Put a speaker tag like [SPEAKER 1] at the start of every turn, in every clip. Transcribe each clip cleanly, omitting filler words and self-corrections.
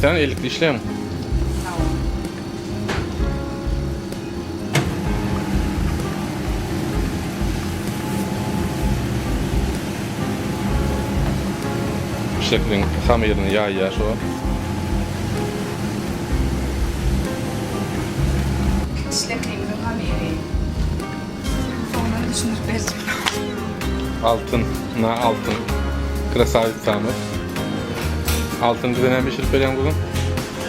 [SPEAKER 1] Sen ellikli işleýäň.
[SPEAKER 2] Hawa.
[SPEAKER 1] Şekliň hamyryny ýaýýar şu wagt.
[SPEAKER 2] Şleklimiziň hamyry. Soňundan düşündirip berjek.
[SPEAKER 1] Altyn, na altyn. Krasawitsamyz. Altyn bize näme bişirip berýäň guzym?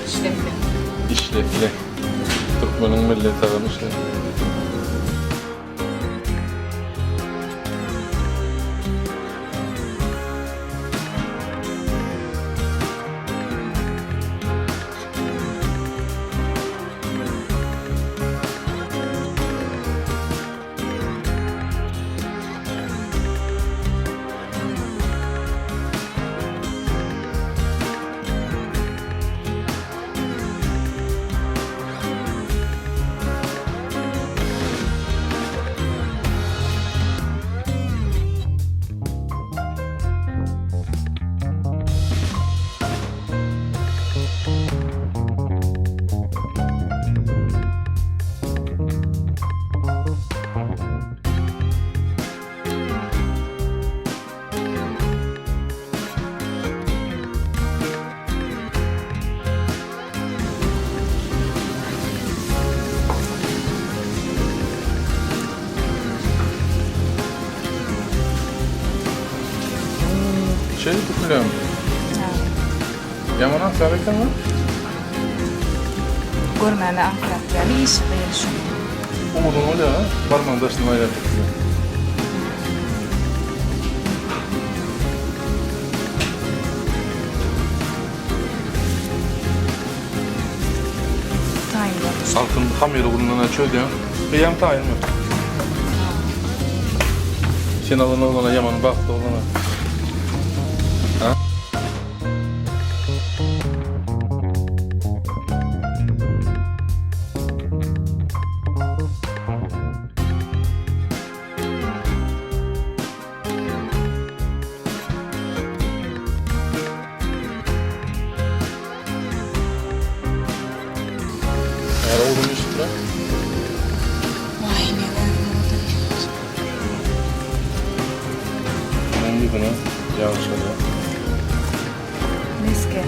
[SPEAKER 2] Işlekli.
[SPEAKER 1] Işlekli. Türkmeniň milli tagamy işlekli. Şeýle dökülýärmi? Ýaman aňsat eken lan.
[SPEAKER 2] Görmäne aňsat däl işi gyýyl şuň.
[SPEAKER 1] Owadan bolýar ha, barmagyň daşyndan aýlap dökülýär.
[SPEAKER 2] Taýyn boldy.
[SPEAKER 1] Altyn hamyry ugrundan çözýäň. Eýýäm taýynmy? Sen alan oglana ýaman bagtly oglana. Ha? Näre oglum işitme.
[SPEAKER 2] Waý ne boldy.
[SPEAKER 1] Munuň ýüzüne ýag çalýar.
[SPEAKER 2] Meske.